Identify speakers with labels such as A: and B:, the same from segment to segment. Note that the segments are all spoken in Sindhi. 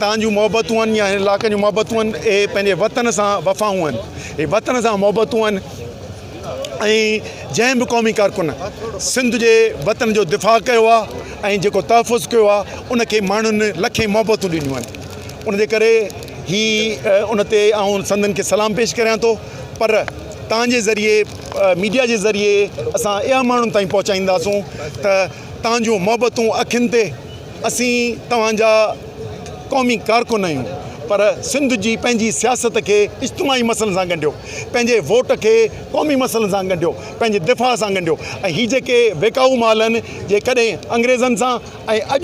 A: توهان جون محبتون آهن يا هن علائقن جون محبتون آهن اهي پنهنجي وطن سان وفائون آهن اهي وطن سان محبتون آهن ۽ جنهن به قومي ڪارڪن سنڌ جي وطن جو دفاع ڪيو آهي ۽ جيڪو تحفظ ڪيو آهي ان کي ماڻهن لکين محبتون ڏنيون آهن ان جي ڪري هي ان تي آئون سندن کي سلام پيش ڪريان ٿو پر توهان جي ذريعي ميڊيا جي ذريعي اسان اها ماڻهن تائين پهچائينداسون ته توهان جون محبتون اکين تي اسين توهان جا قومي ڪارڪن آهيون پر سنڌ جي پنهنجي سياست کي اجتماعي مسئلن سان ڳنڍيو پنهنجي ووٽ کي قومي مسئلن سان ڳنڍيو پنهنجي دفاع سان ڳنڍيو ۽ هي جيڪي ويڪائو مال آهن جي ڪڏهن انگريزن سان ۽ اڄ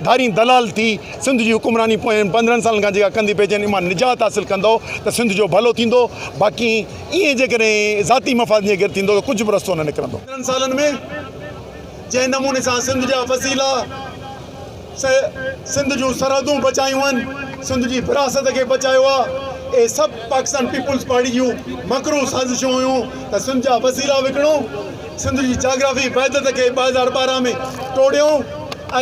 A: ڌارين دلال ٿي سنڌ جي حڪمراني پوين 15 سالن کان جيڪا ڪندي پئي اچن ان مان نجات حاصل ڪندو ته سنڌ جو ڀلو ٿيندو باقي ائين جيڪڏهن ذاتي مفادن جي گر ٿيندو ته ڪجهه به رستو نه نڪرندو. 15 سالن ۾ جنهن نموني سان سنڌ جا وسيلا سنڌ جون سرحدون بچايون آهن، سنڌ جي وراثت کي بچايو آهي، اهي سڀ پاڪستان پيپلز پارٽي جون مڪروه سازشون هيون ته سنڌ جا وسيلا وڪڻو، سنڌ جي جاگرافي وحدت کي 2012 ۾ ٽوڙيو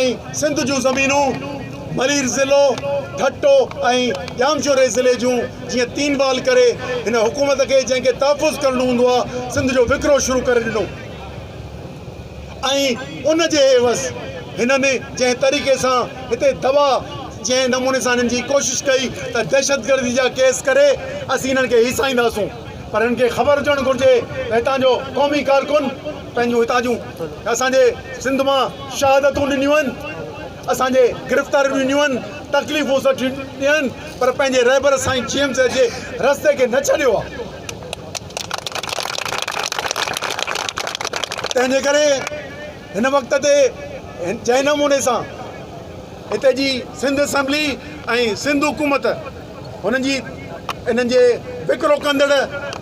A: ۽ سنڌ جون زمينون ملير ضلعو، ٺٽو ۽ ڄامشوري ضلعي جون جيئن تين وال ڪري هن حڪومت کي جنهن کي تحفظ ڪرڻو هوندو آهي سنڌ جو وڪرو شروع ڪري ڏنو. ۽ ان جي عيوض هنن جنهن طريقي سان هتي دوا جنهن نموني سان هنن جي ڪوشش ڪئي ته دهشتگردي جا ڪيس ڪري اسين هنن کي هيسائينداسون پر هنن کي خبر هجڻ گهرجي ته هتان جو قومي ڪارڪن پنهنجون هتان جون اسان جي سنڌ مان شهادتون ڏنيون آهن اسان جي گرفتاريون ڏنيون آهن تڪليفون سٺيون آهن پر پنهنجي رهبر سائين جي ايم سيد جي رستي کي نه ڇڏيو آهي. تنهن جي ڪري هن وقت تي جنهن نموني سان هتي جي سنڌ اسيمبلي ۽ سنڌ حڪومت هنن جي انهن جي وڪرو ڪندڙ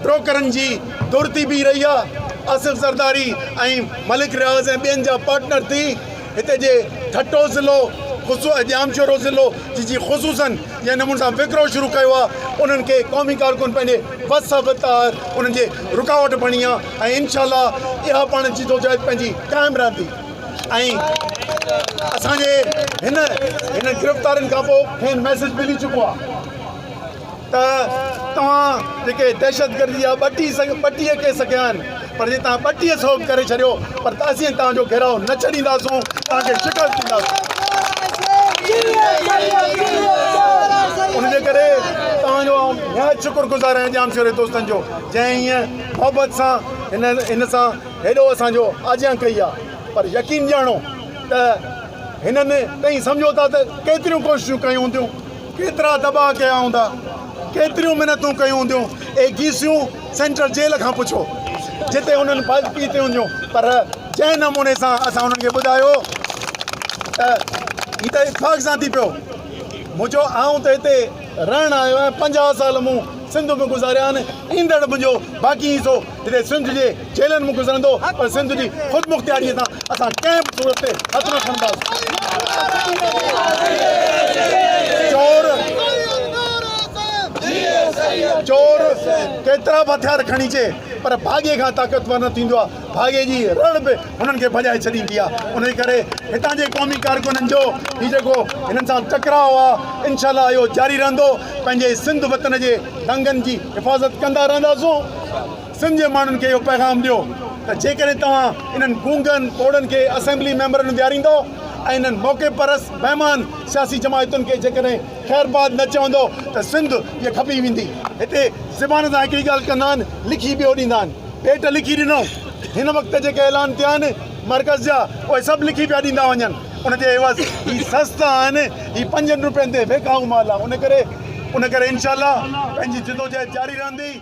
A: بروڪرن جي ڌر ٿي بيهي رهي آهي آصف زرداري ۽ ملڪ رياض ۽ ٻين جا پارٽنر ٿي هتي جي ٺٽو ضلعو ڄامشورو ضلعو جن جي خصوصن جنهن نموني سان وڪرو شروع ڪيو آهي انهن کي قومي ڪارڪن پنهنجي وس وتار انهن جي رڪاوٽ بڻي آهي ۽ انشاء الله اها پاڻ جدوجهد پنهنجي قائم رهندي ۽ اسانجي هن هن گرفتارين کان پوء کين ميسج ملي چڪو آهي ته توهان جيڪي دهشتگردي جا 32 ڪيس ڪيا آهن پر جي توهان 32 سو به ڪري ڇڏيو پر اسين توهان جو گهيراء نه ڇڏينداسون توهان کي شڪست ڏينداسون ان جي ڪري توهان جو آئون نهايت شڪر گذار آهيان ڄامشوري دوستن جو جنهن هيئن محبت سان هن هن سان هيڏو اسان جو آجيان ڪئي آهي پر يقين ڄاڻو ته هنن تئين سمجهو ٿا ته ڪيتريون ڪوششون ڪيون هونديون ڪيترا دٻاء ڪيا هوندا، ڪيتريون منتون ڪيون هونديون، اهي گيسيون سينٽرل جيل کان پڇو، جتي انهن پيتيون هونديون، پر جنهن نموني سان اسان انهن کي ٻڌايو ته هي ته اتفاق سان ٿي پيو، مون چيو آئون ته هتي رهڻ آيو آهيان، 50 سال مون سنڌ ۾ گذاريا آهن، ايندڙ منهنجو باقي حصو هتي سنڌ جي جيلن ۾ گذرندو پر سنڌ جي خودمختياريء تان اسان ڪنهن به صورت تي هٿ نه کڻنداسين. چور چور ڪيترا به هٿيار کڻي اچي پر ڀاڳي کان طاقتور نه ٿيندو آهي. ڀاڳي جي رڙ به هنن کي ڀڄائي ڇڏيندي آهي. انهي ڪري هتان جي قومي ڪارڪنن جو هي جيڪو هنن سان ٽڪراء آهي انشاء الله اهو جاري رهندو. پنهنجي سنڌ وطن جي دنگن جي حفاظت ڪندا رهنداسون. سنڌ جي ماڻهن کي اهو پيغام ڏيو ته جيڪڏهن توهان انهن گونگن ٻوڙن کي اسيمبلي ميمبرن ۾ ويهاريندؤ ۽ انهن موقعي پرست بيمان سياسي جماعتن کي جيڪڏهن خيرباد نه چوندؤ ته سنڌ هيء کپي ويندي. هتي زبان سان هڪڙي ڳالهه ڪندا آهن لکي ٻيو ڏيندا آهن. پيٽ لکي ڏنو. هن وقت جيڪي اعلان ٿيا آهن مرڪز جا اهي سڀ لکي پيا ڏيندا وڃن. ان جي عيوض هي سستا آهن هي پنجن روپين تي ويڪائو مال آهي ان ڪري ان ڪري انشاء الله پنهنجي جدوجهد جاري رهندي.